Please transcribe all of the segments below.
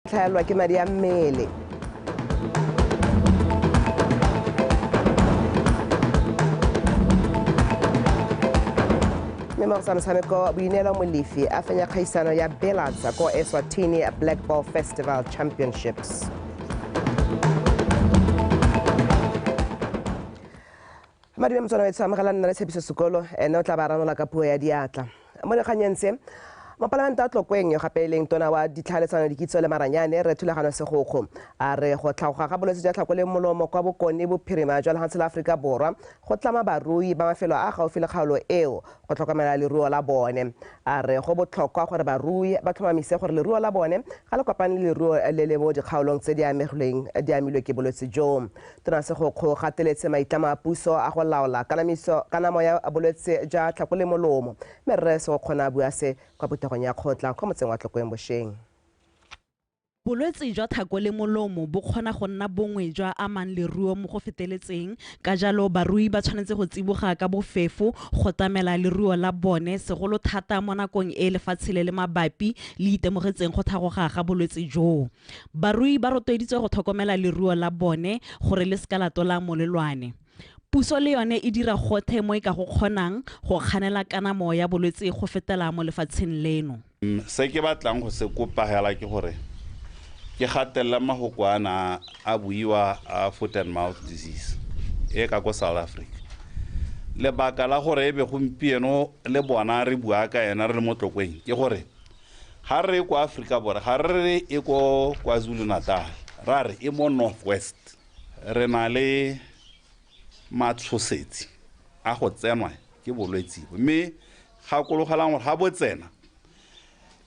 Tlhaelwa ke madi a mmele. Mme mo go sa motshameko, Boineelo Molefi a fenya kgaisano ya Billiards ko Eswatini Black Ball Festival Championships. Madume Motswana wetsho, amogela nna le Tshepiso Sekolo, ene o tla ba ranola ka puo ya diatla. Mo dikganyeng tse, mopalamente wa Tlokweng yo gape e leng tona wa ditlhaeletsano, dikitso le maranyane, re Thulagano Segokgo, a re go tlhagoga ga bolwetse jwa tlhako le molomo kwa bokone bophirima jwa lefatshe la Aforika Borwa go tlama barui ba mafelo a gaufi le kgaolo eo go tlhokomela leruo la bone. A re go botlhokwa gore barui ba tlhomamise gore leruo la bone ga le kopane le leruo le le mo dikgaolong tse di amegileng di amilwe ke bolwetse joo. Tona Segokgo gateletse maitlamo a puso a go laola kanamo ya bolwetse jwa tlhako le molomo, mme rre Segokgo ne a bua se kwa phuthegong ya kgotla kwa motseng wa Tlokweng bošeng. Bolwetse jwa tlhako le molomo bo kgona go nna bongwe jwa amang leruo mo go feteletseng, ka jalo barui ba tshwanetse go tsiboga ka bofefo go tamela leruo la bone, segolo thata mo nakong e lefatshe le le mabapi le itemogetseng go tlhagoga ga bolwetse joo. Barui ba rotloeditswe go tlhokomela leruo la bone gore le seka la tola molelwane. Puso le yone e dira gothe mo e ka go kgonang go kganela kanamo ya bolwetse go fetela mo lefatsheng leno. Se ke batlang go se kopa hela ke gore ke gatelela mahoko ana a buiwa a foot and mouth disease e ka ko South Africa. Lebaka la gore e be gompieno le bona re bua ka ena re le mo Tlokweng ke gore ga re kwa Afrika Borwa, ga re re e ko KwaZulu Natal, ra re e mo North West. Re na le matshosetsi a go tsenwa ke bolwetse bo, mme gakologelang gore ga bo tsena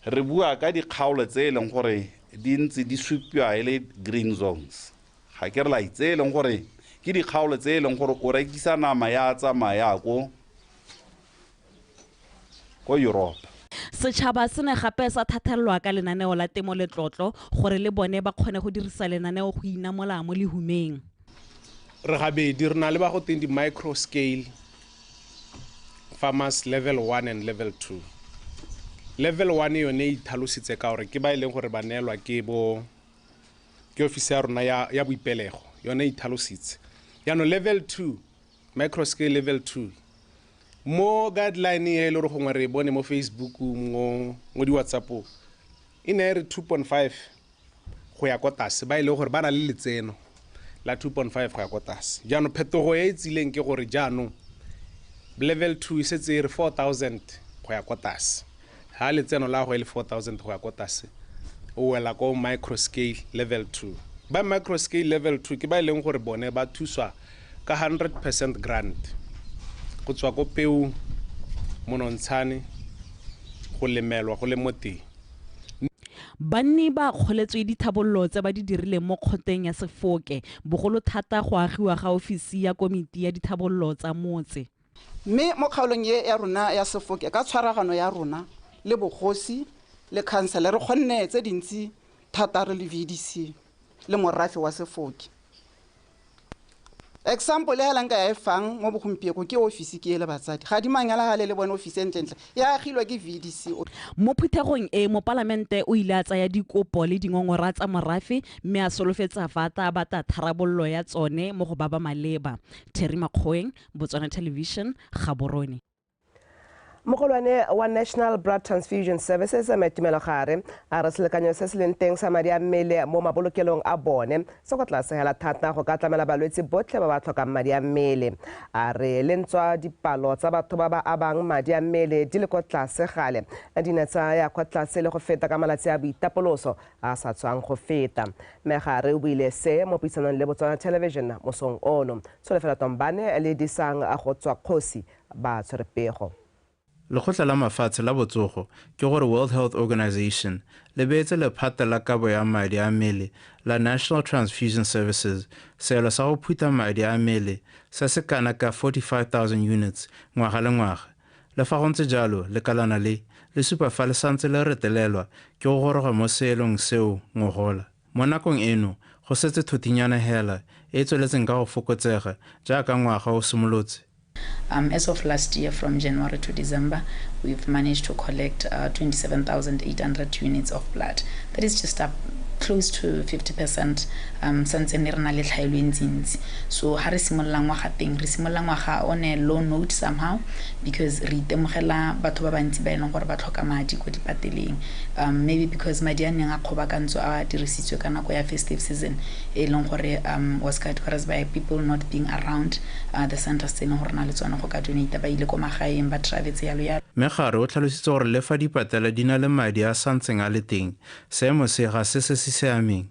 re bua ka dikgaolo tse e leng gore di ntse di supiwa e le green zones. Ga ke re la itse e leng gore ke dikgaolo tse e leng gore o rekisa nama ya tsamaya ko Europe. Setšhaba se ne gape sa thathelelwa ka lenaneo la temo letlotlo gore le bone ba kgone go dirisa lenaneo go inamola mo lehumeng. Re gabedi re na le ba go teng di-micro scale farmers level 1 and level 2. Level 1 yone e itlhalositse ka gore ke ba e leng gore ba neelwa ke bo ke ofisi ya rona ya boipelego, yone e itlhalositse. Jaanong level 2, micro scale level 2, mo guideline e le gore gongwe re e bone mo Facebook, mo di-WhatsApp-ong, e ne e re 2.5 go ya kwa tlase, ba e leng gore ba na le letseno la 2.5 go ya kwa tlase. Jaanong phetogo e e tsileng ke gore jaanong level 2 e setse e re 4,000 go ya kwa tlase. Ha letseno la go e le 4,000 go ya kwa tlase, o wela ko micro scale level 2. Ba micro scale level 2 ke ba e leng gore bone ba thuswa ka 100% grant go tswa ko peo, monontshane, go lemelwa go le mo teng. Banni ba kgoletswe dithabollo tse ba di dirileng mo kgoteng ya Sefoke, bogolo thata go agiwa ga ofisi ya komiti ya dithabollo tsa motse. Mme mo kgaolong e ya rona ya Sefoke, ka tshwaragano ya rona le bogosi le council, re kgonne tse dintsi thata re le VDC le morafe wa Sefoke. Example e hela nka ya e fang mo bogompieko ke ofisi ke e le batsadi. Ga di mangela gale le bone ofisi e ntlentle, e agilwe ke VDC. Mo phuthegong e, mopalamente o ile a tsaya dikopo le dingongora tsa morafe mme a solofetsa fa a tla batla tharabollo ya tsone mo go ba ba maleba. Terry Makgoeng, Botswana Television, Gaborone. Mogolwane wa National Blood Transfusion Services, Maitumelo Gare, a re selekanyo se se leng teng sa madi a mmele mo mabolokelong a bone se go tla segela thata go ka tlamela balwetse botlhe ba ba tlhokang madi a mmele. A re le ntswa dipalo tsa batho ba ba abang madi a mmele di le kwa tlase gale, di ne tsa ya kwa tlase le go feta ka malatsi a boitapoloso a sa tswang go feta. Mme Gare o buile se mo puisanong le Botswana Television mosong ono. Tsholofelo Tombane le Disang go tswa Kgosi ba tshwere pego. Lekgotla la Mafatshe la Botsogo, ke gore World Health Organization, le beetse lephata la kabo ya madi a mmele la National Transfusion Services seelo sa go phutha madi a mmele se se kana ka 45,000 units ngwaga le ngwaga. Le fa go ntse jalo, lekalana le le supa fa le santse le retelelwa ke go goroga mo seelong seo ngogola. Mo nakong eno, go setse thothinyana hela e e tsweletseng ka go fokotsega jaaka ngwaga o simolotse. As of last year, from January to December, we've managed to collect 27,800 units of blood. That is just up Close to 50% santse ne re na le tlhaelo e ntsintsi. So ha re simolola ngwaga teng, re simolola ngwaga on a low note somehow, because re itemogela batho ba bantsi ba e leng gore ba tlhoka madi ko dipateleng, maybe because madi a neng a kgobakantswe a dirisitswe ka nako ya festive season, e leng gore was categorized by people not being around the centers tse e leng gore na le tsone go ka donate, ba ile ko magaeng, ba travetse, yalo yalo. Megare o tlhalositse gore le fa dipatela di na le madi a santseng a le teng, seemo se ga se se se siameng.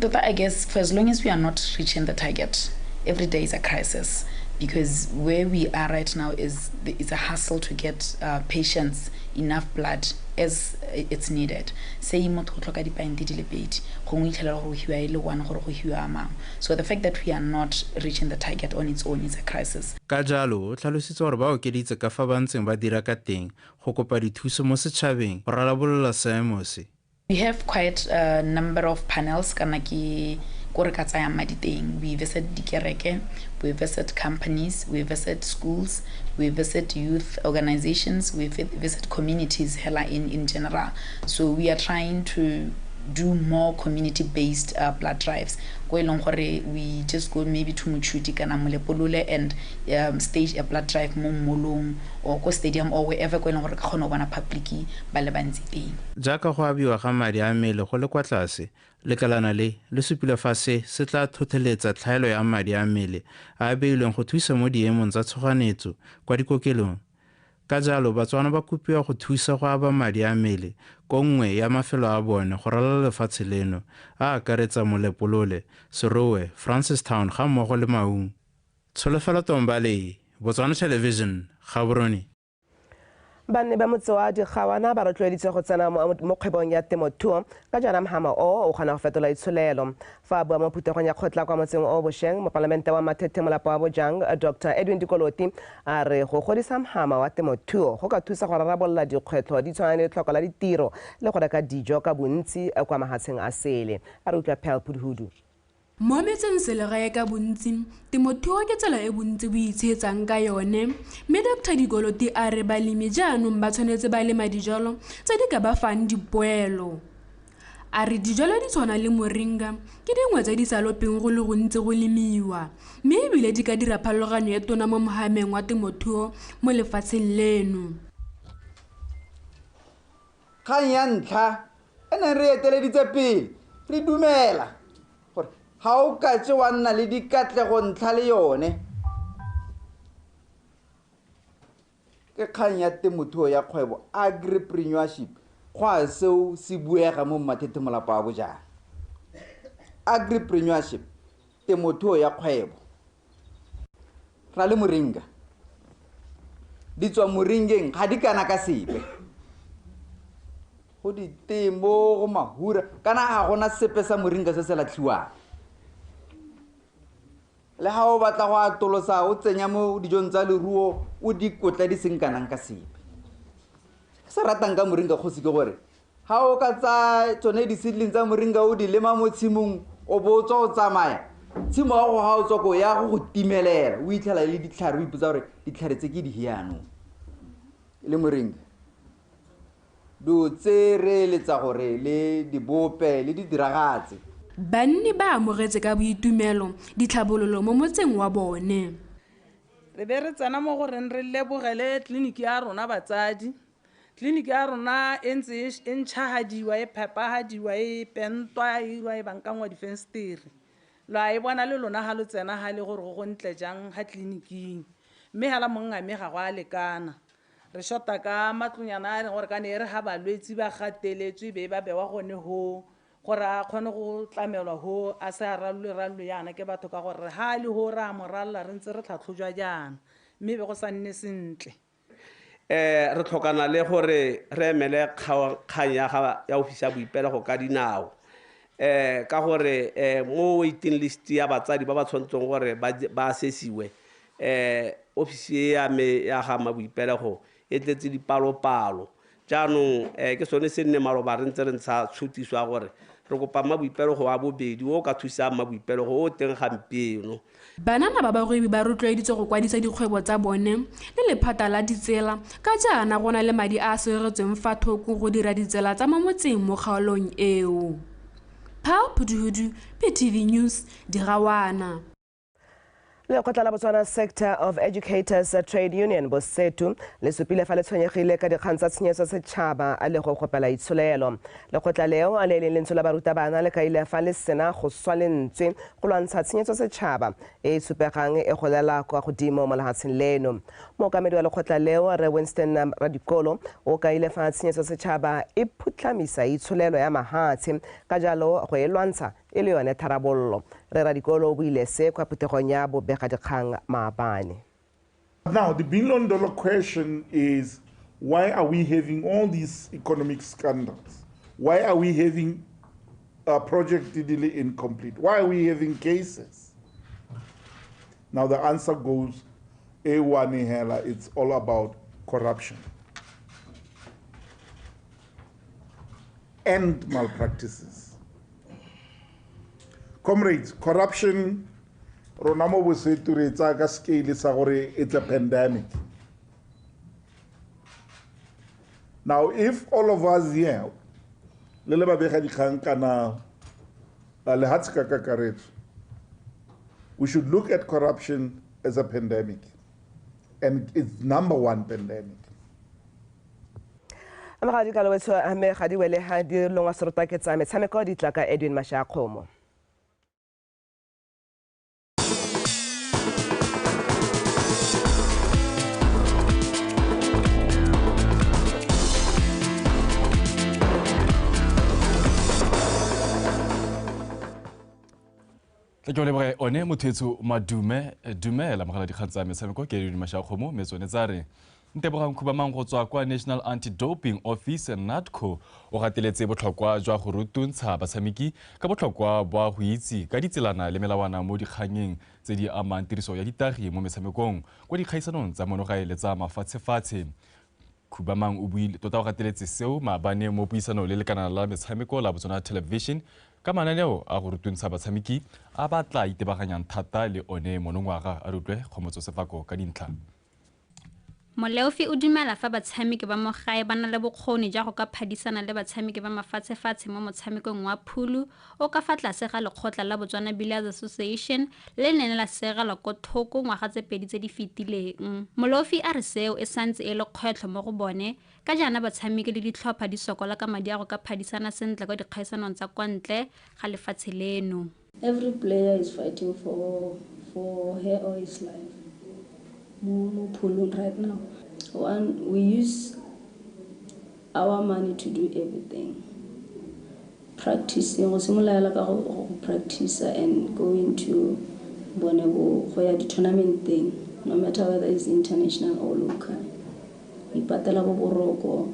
Tota, I guess for as long as we are not reaching the target, every day is a crisis, because where we are right now is it's a hassle to get patients enough blood as it's needed. Say motho o tlhoka dipaente di le pedi, gongwe itlhela gore go hiwa e le one, gore go hiwa a mangwe. So the fact that we are not reaching the target on its own is a crisis. Ka jalo o tlhalositse gore ba okeditse ka fa ba ntseng ba dira ka teng go kopa dithuso mo setšhabeng go rarabolola seemo se. We have quite a number of panels kana ke ko re ka tsayang madi teng. We visit dikereke, we visit companies, we visit schools, we visit youth organizations, we visit communities hela in general. So we are trying to do more community-based blood drives, ko e leng gore we just go maybe to Mochudi kana Molepolole and stage a blood drive mo mmolong or ko stadium or wherever ko e leng gore ka kgona go bona public ba le bantsi teng. Jaaka go abiwa ga madi a mmele go le kwa tlase, lekalana le le supile fa se se tla tlhotlheletsa tlhaelo ya madi a mmele a a beilweng go thusa mo diemong tsa tshoganyetso kwa dikokelong. Ka jalo Batswana ba kopiwa go thusa go aba madi a mmele ko nngwe ya mafelo a bone go ralala lefatshe leno, a akaretsa Molepolole, Serowe, Francistown ga mmogo le Maung. Tsholofelo Tombale, Botswana Television, Gaborone. Banni ba motse wa Digawana ba rotloeditswe go tsena mo kgwebong ya temothuo ka jaana mhama o o kgona go fetola itsholelo. Fa a bua mo phuthegong ya kgotla kwa motseng o bošeng, mopalamente wa Mathethe Molapo wa Bojang, Dr Edwin Dikoloti, a re go godisa mhama wa temothuo go ka thusa go rarabolola dikgwetlho di tshwana le letlhoko la ditiro le go reka dijo ka bontsi kwa mahatsheng a sele. A re utlwa Pearl Phuduhudu. Mo metseng selegae ka bontsi, temothuo ke tsela e bontsi bo itshetsang ka yone, mme Dr Dikoloti a re balemi jaanong ba tshwanetse ba lema dijalo tse di ka ba fang dipoelo. A re dijalo di tshwana le moringa ke dingwe tse di sa lopeng go le gontsi go lemiwa, mme ebile di ka dira pharologanyo e tona mo mohameng wa temothuo mo lefatsheng leno. Kgang ya ntlha e neng re eteleditse pele, re dumela ga o ka tse wa nna le dikatlego ntlha le yone ke kgang ya temothuo ya kgwebo, agripreneurship. Go a seo se buega mo Mathethe Molapo wa Bojang. Agripreneurship, temothuo ya kgwebo. Ra le moringa, di tswa moringeng ga di kana ka sepe, go ditemo, go mahura, kana ga gona sepe sa moringa se se latlhiwang. Le ga o batla go atolosa o tsenya mo dijong tsa leruo o dikotla di seng kanang ka sepe. Se ratang ka moringa kgosi ke gore ga o ka tsa tsone di-seedling tsa moringa o di lema mo tshimong, o bo o tswa o tsamaya tshimo ya go ga o tswa ko ya go go timelela, o itlhela le ditlhare, o ipotsa gore ditlhare tse ke di hianong. Le moringa do tse re eletsa gore le di bope le di diragatse. Banni ba amogetse ka boitumelo ditlhabololo mo motseng wa bone. Re be re tsena mo goreng re lebogele tleliniki ya rona batsadi. Tleliniki ya rona e ntse e ntšhahadiwa, e phepahadiwa, e pentwa, e irwa, e bankangwa difensetere. Lo a e bona le lona ga lo tsena ga le gore go go ntle jang ga tleliniking. Mme hela mongame ga go a lekana. Re shota ka matlonyana a leng gore ka ne e re ga balwetse ba gateletswe be ba bewa gone ho, gore a kgone go tlamelwa ho, a se a rallwe yana ke batho ka gore ha le ho re a mo ralla re ntse re tlhatlhojwa jaana, mme be go sa nne sentle. Re tlhokana le gore re emele kgang ya ofisi ya boipelego ka dinao, ka gore mo waiting list ya batsadi ba ba tshwanetseng gore ba assessiwe, ofisi e ya me ya ga Maboipelego e tletse dipalopalo. Jaanong ke sone se nne maloba re ntse re ntsha tshutiso ya gore re kopa mmaboipelego wa bobedi o ka thusang mmaboipelego o teng gampieno. Banana ba bagwebi ba rotloeditswe go kwadisa dikgwebo tsa bone le lephata la ditsela ka jaana go na le madi a a seegetsweng fa thoko go dira ditsela tsa mo motseng mo kgaolong eo. Pearl Phuduhudu, PTV News, Digawana. Lekgotla la Botswana Sector of Educators Trade Union Bosetu le supile fa le tshwenyegile ka dikgang tsa tshenyetso setšhaba a le go gopela itsholelo. Lekgotla leo a le leng lentswe la barutabana le kaile fa le sena go swa lentswe go lwantsha tshenyetso setšhaba e e supegang e golela kwa godimo mo lefatsheng leno. Mookamedi wa lekgotla leo Re Winston Radikolo o kaile fa tshenyetso setšhaba e phutlhamisa itsholelo ya mahatshe, ka jalo go e lwantsha e le yone tharabollo. Re Radikolo o buile se kwa phuthegong ya bobegadikgang maabane. Now, the billion-dollar question is, why are we having all these economic scandals? Why are we having a project delay incomplete? Why are we having cases? Now, the answer goes, A1 hela, it's all about corruption and malpractices. Comrades, corruption, rona mo Bosetu re tsaya ka scale sa gore it's a pandemic. Now, if all of us here, le le babegadikgang kana lehatshe ka kakaretso, we should look at corruption as a pandemic, and it's number one pandemic. Amagadi ka lowetso ame ga di wele ha di longwa serota ke tsa metshameko di tla ka Edwin Mashakgomo. Tla ke o leboge one mothetso Madume dumela mogala dikgang tsa metshameko ke Edwin Mashakgomo mme tsone tsa re Ntebogang Khubamang go tswa kwa National Anti-Doping Office NADCO o gateletse botlhokwa jwa go rutuntsha batshameki ka botlhokwa bwa go itse ka ditselana le melawana mo dikganyeng tse di amang tiriso ya ditagi mo metshamekong kwa dikgaisanong tsa monogae le tsa mafatshefatshe. Khubamang o buile tota o gateletse seo maabane mo puisanong le lekana la metshameko la Botswana Television ka mananeo a go rutuntsha batshameki a ba tla itebaganyang thata le one monongwaga. A re utlwe Kgomotso Sefako ka dintlha. Moleofi o dumela fa batshameki ba mo gae ba na le bokgoni jwa go ka phadisana le batshameki ba mafatshefatshe mo motshamekong wa phulu o ka fa tlase ga lekgotla la Botswana Billiards Association le neng la segelwa ko thoko ngwaga tse pedi tse di fetileng. Moleofi a re seo e santse e le kgwetlho mo go bone ka jaana batshameki le ditlhopha di sokola ka madi a go ka phadisana sentle kwa dikgaisanong tsa kwa ntle ga lefatshe leno. Every player is fighting for her or his life. Mo phulung right now. One, we use our money to do everything. Practicing, go simolola ka go practice and going to bone go ya di tournament thing, no matter whether it's international or local. Ipatela bo boroko,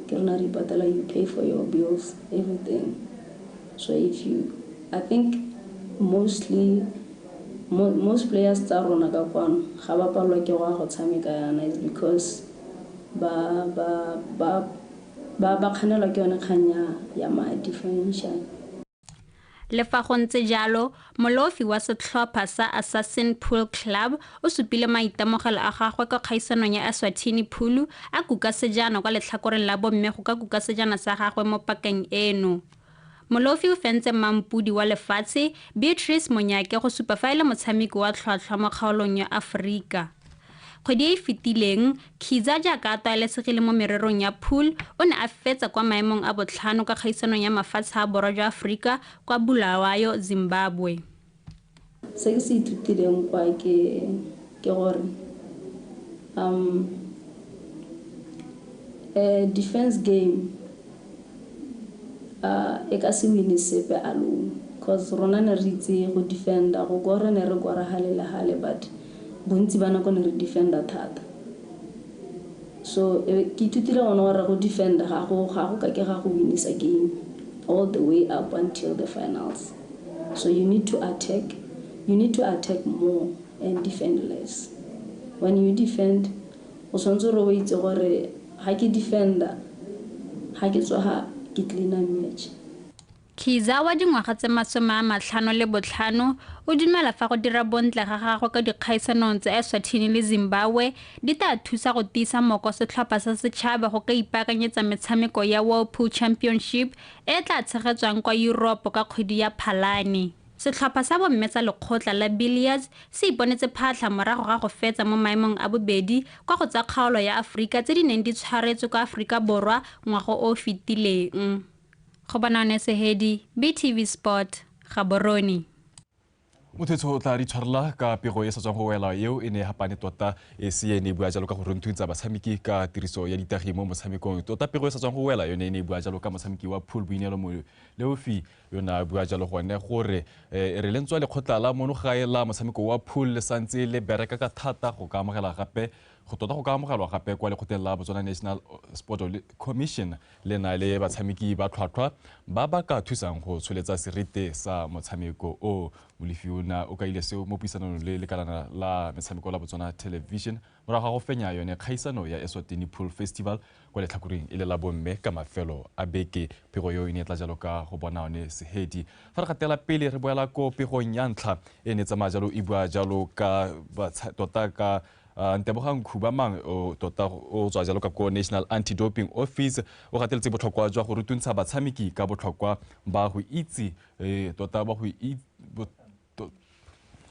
ke rona re ipatela, you pay for your bills, everything. So if you, I think mostly most players tsa rona ka kwano ga ba palelwa ke go ya go tshameka yana is because ba ba ba ba ba kganelwa ke yone kgang ya madi financial. Le fa go ntse jalo, Molofi wa setlhopha sa Assassin Pool Club o supile maitemogelo a gagwe kwa kgaisanong ya Eswatini Pool a kuka sejana kwa letlhakoreng la bomme go ka kuka sejana sa gagwe mo pakeng eno. Molofi o fentse mampudi wa lefatshe Beatrice Monyake go supa fa e le motshameki wa tlhwatlhwa mo kgaolong ya Aforika. Kgwedi e e fetileng, Khiza jaaka a tlwaelesegile mo mererong ya pool o ne a fetsa kwa maemong a botlhano ka kgaisanong ya mafatshe a borwa jwa Aforika kwa Bulawayo, Zimbabwe. Se ke se ithutileng kwa ke gore defense game e ka se wine sepe alone, cause rona ne re itse go defenda, go kora ne re kora hale le hale, but bontsi ba nako ne re defenda thata. So ke ithutile gone gore go defenda ga go ka ke ga go winisa game all the way up until the finals. So you need to attack, you need to attack more and defend less. When you defend, o tshwanetse gore o itse gore ga ke defenda Ga ke tsoga ke cleana match. Kiza wa dingwaga tse 55 o dumela fa go dira bontle ga gagwe ka dikgaisanong tsa Eswatini le Zimbabwe di tla thusa go tiisa moko setlhopha sa setšhaba go ka ipaakanyetsa metshameko ya World Pool Championship e tla tshegetswang kwa Europe ka kgwedi ya Phalane. Setlhopha sa bomme tsa lekgotla la billiards se iponetse phatlha morago ga go fetsa mo maemong a bobedi kwa go tsa kgaolo ya Aforika tse di neng di tshwaretswe kwa Aforika Borwa ngwaga o fetileng. Gobanone Sehedi, BTV Sport, Gaborone. Motho o tla re tshwarela ka pego e sa tswang go wela eo e ne hapane tota e se ene bua jalo ka go runthuntsa batshameki ka tiriso ya ditagi mo motshamekong. Tota pego e sa tswang go wela yone e ne bua jalo ka motshameki wa pool Boineelo Moleofi yona bua jalo gone gore re lentswa lekgotla la mono gae la motshameko wa pool le santse le bereka ka thata go ka amogela gape go tota go ka amogelwa gape kwa lekgotleng la Botswana National Sport Commission le na le batshameki ba tlhwatlhwa ba ba ka thusang go tsholetsa serite sa motshameko o. Molefi ona o kaile seo mo puisanong le lekalana la metshameko la Botswana Television morago ga go fenya yone kgaisano ya Eswatini Pool Festival kwa letlhakoreng e le la bomme ka mafelo a beke. Pego yo e ne e tla jalo ka go bona one Sehedi. Fa re gatela pele re boela ko pegong ya ntlha e ne tsamaya jalo e bua jalo ka tota ka Ntebogang Khubamang o tota o tswa jalo ka ko National Anti-Doping Office o gateletse botlhokwa jwa go rutuntsha batshameki ka botlhokwa ba go itse tota ba go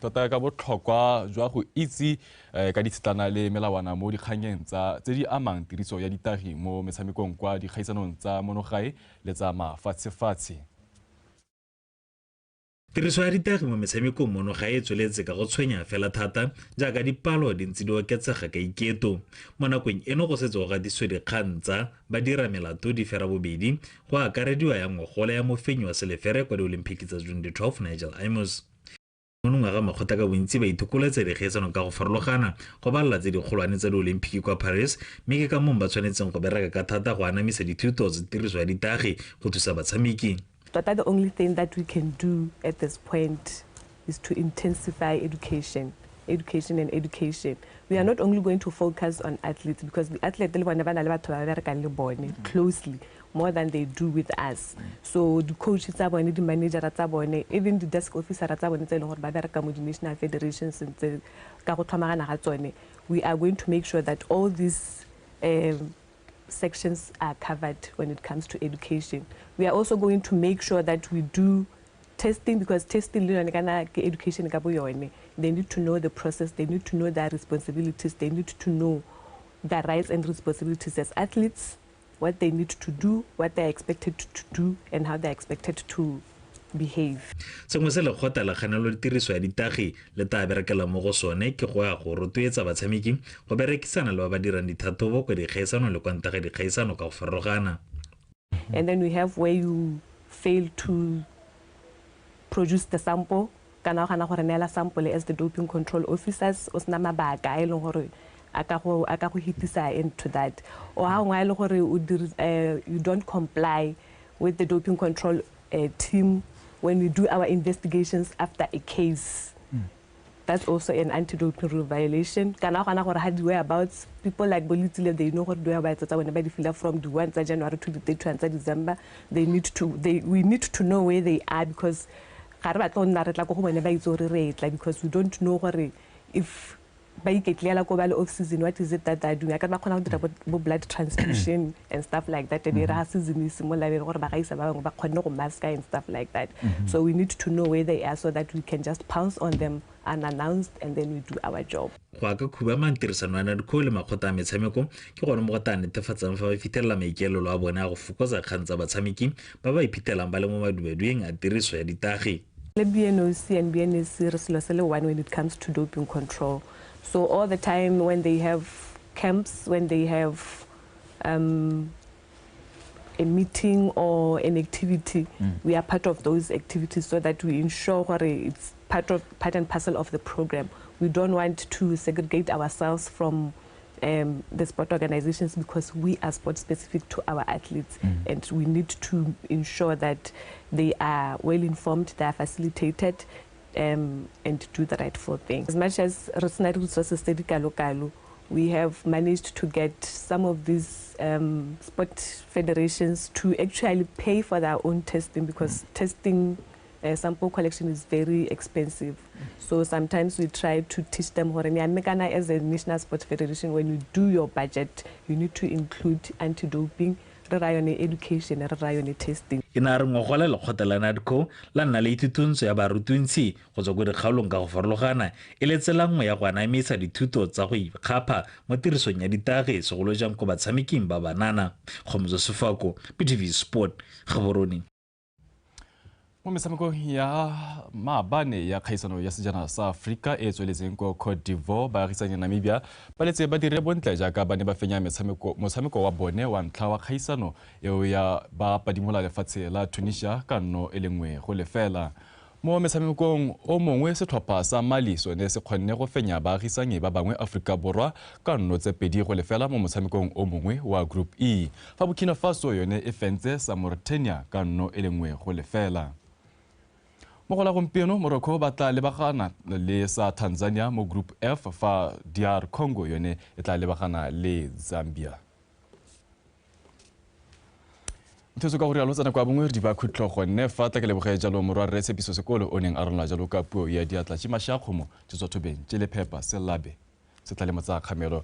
tota ka botlhokwa jwa go itse ka ditshetlana le melawana mo dikganyeng tsa tse di amang tiriso ya ditagi mo metshamekong kwa dikgaisanong tsa monogae le tsa mafatshefatshe. Tiriso ya ditagi mo metshamekong mono ga e tsweletse ka go tshwenya fela thata jaaka dipalo di ntse di oketsega ka iketo. Mo nakong eno go setse go gatisitswe dikgang tsa badira melato di fera bobedi go akarediwa ya ngogola ya mofenyi wa selefere kwa di-Olympic tsa 2012 Nigel Amos. Monongwaga makgotla ka bontsi ba ithokoletsa dikgaisano ka go farologana go balela tse dikgolwane tsa di-Olympic kwa Paris, mme ke ka mong ba tshwanetseng go bereka ka thata go anamisa dithuto tsa tiriso ya ditagi go thusa batshameki. Tota, the only thing that we can do at this point is to intensify education, education and education. We are not only going to focus on athletes, because the athletes closely more than they do with us. So the coaches, the manager, even the desk officer, the national federations, we are going to make sure that all these sections are covered when it comes to education. We are also going to make sure that we do testing, because testing education, they need to know the process, they need to know their responsibilities, they need to know their rights and responsibilities as athletes, what they need to do, what they're expected to do, and how they're expected to behave. Sengwe se lekgotla la kganelo tiriso ya ditagi le tla berekela mo go sone ke go ya go rotloetsa batshameki go berekisana le ba ba dirang dithathobo kwa dikgaisano le kwa ntle ga dikgaisano ka go farologana. And then we have where you fail to produce the sample, kana gana gore neela sample as the doping control officers o sena mabaka a e leng gore a ka go hitisa into that, or ha ngwa e le gore you don't comply with the doping control team when we do our investigations after a case. That's also an anti-doping rule violation. Kana gona gore ha di whereabouts, people like Bolitsile, they know what whereabouts tsa bone ba di fila from the 1 January to the 31 December. They need to we need to know where they are, because ga re batla go nna re tla ko go bone ba itse gore re tla, because we don't know gore if ba iketlela ko ba le off season, what is it that they're doing. Ka ba kgona go dira bo blood transfusion and stuff like that, and ra season e simola le gore ba gaisa ba bangwe ba kgonne go maska and stuff like that. So we need to know where they are so that we can just pounce on them unannounced, and then we do our job. Go aka Khubamang tirisano ya NADCO le makgotla a metshameko ke gone mo go tla netefatsang fa ba fithelela maikaelelo a bone a go fokotsa kgang tsa batshameki ba ba iphithelang ba le mo madubadueng a tiriso ya ditagi. Le BNOC and BNSC re selo se le one when it comes to doping control. So all the time when they have camps, when they have a meeting or an activity, we are part of those activities so that we ensure it's part and parcel of the program. We don't want to segregate ourselves from the sport organizations, because we are sport specific to our athletes, and we need to ensure that they are well informed, they are facilitated, and do the rightful thing. As much as re sena resources tse di kalo-kalo, We have managed to get some of these sport federations to actually pay for their own testing, because testing sample collection is very expensive. So sometimes we try to teach them, as a national sports federation, when you do your budget, you need to include anti-doping, re raya yone education, re raya yone testing. E ne a re ngogola lekgotla la NADCO la nna le ithutuntsho ya barutuntshi go tswa ko dikgaolong ka go farologana e le tsela nngwe ya go anamisa dithuto tsa go ikgapha mo tirisong ya ditagi, segolo jang ko batshameking ba banana. Kgomotso Sefako, BTV Sport, Gaborone. Mo metshamekong ya maabane ya kgaisano ya sejana sa Aforika e tsweletseng kwa Cote d'Ivoire, baagisani Namibia ba letse ba dirile bontle jaaka ba ne ba fenya motshameko wa bone wa ntlha wa kgaisano eo ya ba padimola lefatshe la Tunisia ka 1-0. Mo metshamekong o mongwe, setlhopha sa Mali sone se kgonne go fenya baagisani ba bangwe Aforika Borwa ka 2-0 mo motshamekong o mongwe wa Group E, fa Burkina Faso yone e fentse sa Mauritania ka 1-0. Mo go la gompieno, Morocco ba tla lebagana le sa Tanzania mo Group F, fa DR Congo yone e tla lebagana le Zambia. Ntho ka gore alo tsena kwa bongwe re di ba khutlo gonne fa tla ke leboge jalo morwa rre Tshepiso Sekolo o neng a rola jalo ka puo ya diatla tše kgomo tse tswa thobeng tše lephepa selabe se tla le motsa kgamelo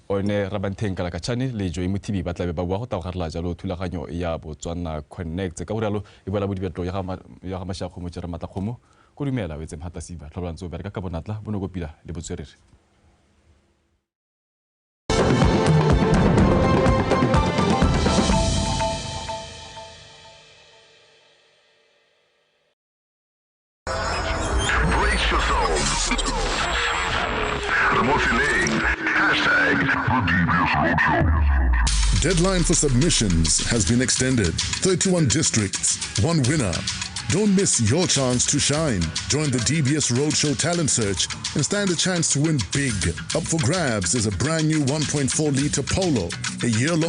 one Rabantheng Kalakatšhane le Joy Mothibi ba tlabe ba bua go tabogarela jalo thulaganyo ya Botswana Connect. Ka gore alo e boela bodibetlo ya ga Mashakgomo tše re matlakgomo ko dumela o etse mhatasiba tlhobolantse o bereka ka bonatla bonokopila le botswerere. Deadline for submissions has been extended. 31 districts, 1 winner. Don't miss your chance to shine. Join the DBS Roadshow Talent Search and stand a chance to win big. Up for grabs is a brand new 1.4-liter Polo, a year-long